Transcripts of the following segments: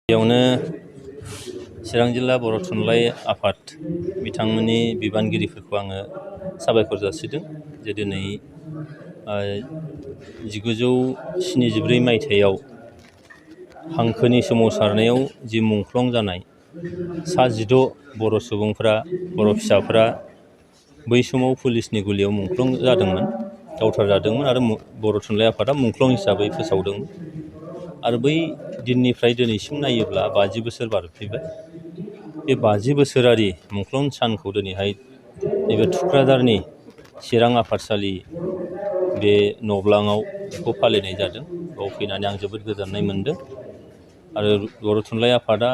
बेयावनो चिरां जिल्ला बर' थुनलाइ आफाद बिथांमोननि बिबानगिरिफोरखौ आङो साबायखर जासिदों जे दिनै 1973 मायथाइयाव हांखोनि सोमावसारनायाव जि मुंख्लं जानाय सा 16 बर' सुबुंफ्रा बर' फिसाफ्रा बै समाव पुलिसनि गुलियाव मुंख्लं जादोंमोन, गावथार जादोंमोन आरो बर' थुनलाइ आफादा मुंख्लं हिसाबै फोसावदोंमोन। आरो बै दिननिफ्राय दिनैसिम नायोब्ला 50 बोसोर बारफैबाय। बे 50 बोसोरारि मुंख्लं सानखौ दिनैहाय नैबे थुक्राझारनि चिरां आफादसालि बे न'ब्लाङाव बेखौ फालिनाय जादों। बाव फैनानै आं जोबोद गोजोननाय मोनदों। आरो बर' थुनलाइ आफादा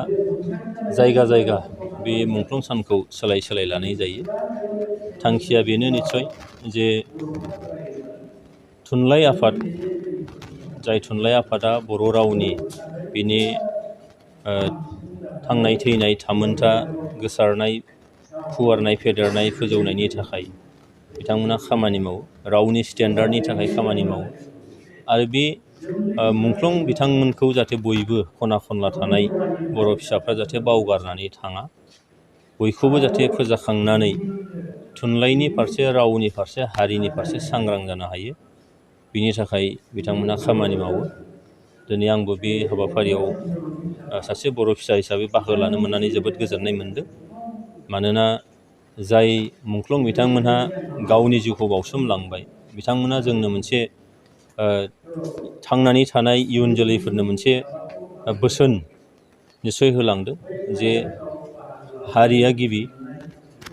जायगा जायगा बे मुंख्लं सानखौ सोलाय लानाय जायो। थांखिया बेनो निस्सय जे थुनलाइ आफाद, जाय थुनलाइ आफादा बर' रावनि बिनि थांनाय थैनाय थामोनथा गोसारनाय, फुवारनाय, फेदेरनाय, फोजौनायनि थाखाय बिथांमोना खामानि मावो, रावनि स्टेन्डार्डनि थाखाय खामानि मावो। आरो बे मुंख्लं बिथांमोनखौ जाहाथे बयबो खना खनला थानाय बर' फिसाफ्रा जाहाथे बावगारनानै थाङा, बयखौबो जाहाथे फोजाखांनानै थुनलाइनि फारसे, रावनि फारसे, हारिनि फारसे सांग्रां जानो हायो, बिनि थाखाय बिथांमोना खामानि मावो। दिनै आंबो बे हाबाफारियाव सासे बर' फिसा हिसाबै बाहागो लानो मोननानै जोबोद गोजोननाय मोनदों। मानोना जाय मुंख्लं बिथांमोनहा गावनि जिउखौ बावसोमलांबाय, बिथांमोना जोंनो मोनसे थांनानै थानाय इयुन जोलैफोरनो मोनसे बोसोन निस्सय होलांदों जे हारिया गिबि,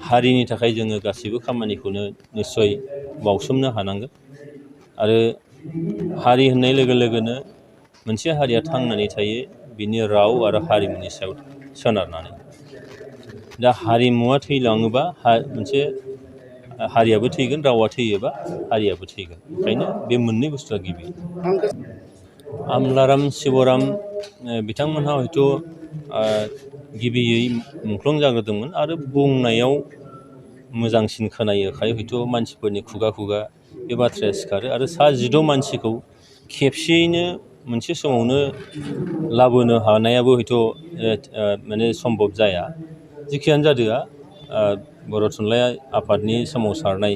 हारिनि थाखाय जोङो गासैबो खामानिखौनो निस्सय बावसोमनो हानांगोन। आरो हारि होननाय लोगो लोगोनो मोनसे हारिया थांनानै थायो बिनि राव आरो हारिमुनि सायाव सोनारनानै। दा हारिमुवा थैलाङोबा मोनसे हारियाबो थैगोन, रावा थैयोबा हारियाबो थैगोन। ओंखायनो बे मोननै बुस्थुआ गिबि। आमलाराम शिबराम बिथांमोनहा हयथ' गिबियै मुंख्लं जाग्रोदोंमोन आरो बुंनायाव मोजांसिन खोनायोखाय हयथ' मानसिफोरनि खुगा खुगा बे बाथ्राया सिखारो। आरो सा 16 मानसिखौ खेबसेयैनो मोनसे समावनो लाबोनो हानायाबो हयथ' माने सम्भब जाया। जिखियानो जादोआ बर' थुनलाइ आफादनि सोमावसारनाय,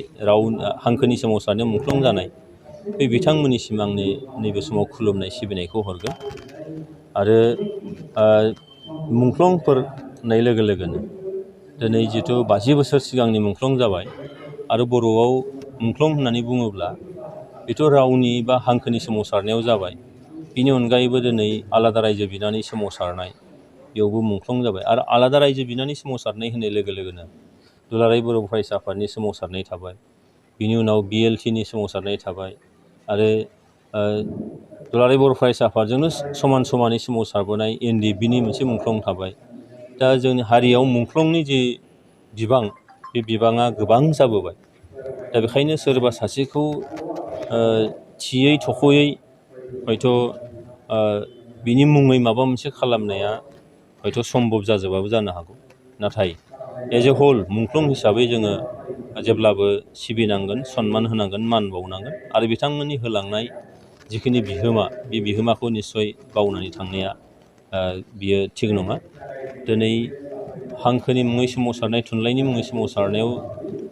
हांखोनि सोमावसारनायाव मुंख्लं जानाय बे बिथांमोननिसिम आंनि नैबे समाव खुलुमनाय सिबिनायखौ हरगोन। आरो मुंख्लंफोर होननाय लोगो लोगोनो दिनै जिथु 50 बोसोर सिगांनि मुंख्लं जाबाय आरो बर'आव मुंख्लं होननानै बुङोब्ला बेथ' रावनि बा हांखोनि सोमावसारनायाव जाबाय। बिनि अनगायैबो दिनै आलादा रायजो बिनानै सोमावसारनाय, बेयावबो मुंख्लं जाबाय। आरो आलादा रायजो बिनानै सोमावसारनाय होननाय लोगो लोगोनो दुलाराय बर' फरायसा आफादनि सोमावसारनाय थाबाय, बिनि उनाव BLTनि सोमावसारनाय थाबाय, आरो दुलाराय बर' फरायसा आफादजोंनो समान समानै सोमावसारबोनाय NDBनि मोनसे मुंख्लं थाबाय। दा जोंनि हारियाव मुंख्लंनि जे बिबां, बे बिबाङा गोबां जाबोबाय। दा बेखायनो सोरबा सासेखौ थियै थख'यै हयथ' बिनि मुङै माबा मोनसे खालामनाया हयथ' सम्भब जाजोबाबो जानो हागौ। नाथाय एज ए हल मुंख्लं हिसाबै जोङो जेब्लाबो सिबिनांगोन, सनमान होनांगोन, मान बावनांगोन। आरो बिथांमोननि होलांनाय जिखिनि बिहोमा, बे बिहोमाखौ निस्सय बावनानै थांनाया बियो थिग नङा। दिनै हांखोनि मुङै सोमावसारनाय, थुनलाइनि मुङै सोमावसारनायाव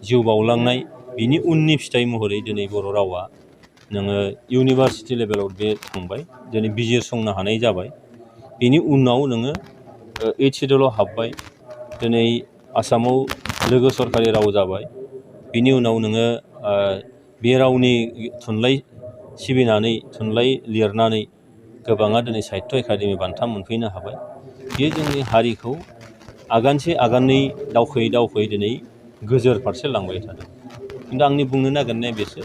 जिउ बावलांनाय, बिनि उननि फिथाइ महरै दिनै बर' रावा नोङो इउनिभार्सिटि लेभेलाव बे थांबाय, दिनै बिजिरसंनो हानाय जाबाय। बेनि उनाव नोङो 8th सिडिउलाव हाबबाय, दिनै आसामाव लोगो सरकारि राव जाबाय। बिनि उनाव नोङो बे रावनि थुनलाइ सिबिनानै, थुनलाइ लिरनानै गोबाङा दिनै साहित्य एकाडेमि बान्था मोनफैनो हाबाय। बेयो जोंनि हारिखौ आगानसे आगाननै दावखोयै दिनै गोजोर फारसे लांबाय थादों। खिन्थु आंनि बुंनो नागिरनाया बेसो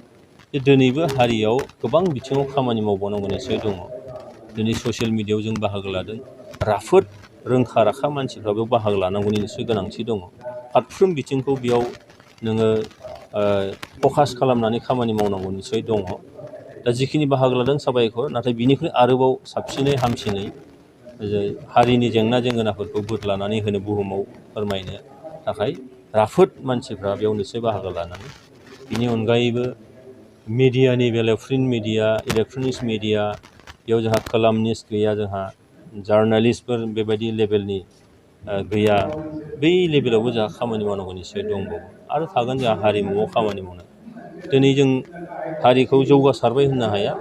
जे दिनैबो हारियाव गोबां बिथिङाव खामानि मावबावनांगौ निस्सय दङ। दिनै ससियेल मिडियायाव जों बाहागो लादों, राफोद रोंखा राखा मानसिफ्राबो बाहागो लानांगौनि निस्सय गोनांथि दङ। फारफ्रोम बिथिंखौ बेयाव नोङो फकास खालामनानै खामानि मावनांगौ निस्सय दङ। दा जिखिनि बाहागो लादों साबायखर, नाथाय बिनिख्रुइ आरोबाव साबसिनै हामसिनै हारिनि जेंना जेंगोनाफोरखौ बोदलानानै होनो, बुहुमाव फोरमायनो थाखाय राफोद मानसिफ्रा बेयाव निस्सय बाहागो लानांगौ। बिनि अनगायैबो मिडियानि बेलायाव प्रिन्ट मिडिया, इलेक्ट्रनिक्स मिडिया, बेयाव जोंहा कलामनिस्ट गैया, जोंहा जार्नालिस्टफोर बेबायदि लेभेलनि गैया। बै लेभेलावबो जोंहा खामानि मावनांगौ निस्सय दंबावो आरो थागोन जोंहा हारिमुआव खामानि मावनाय। दिनै जों हारिखौ जौगासारबाय होननो हाया।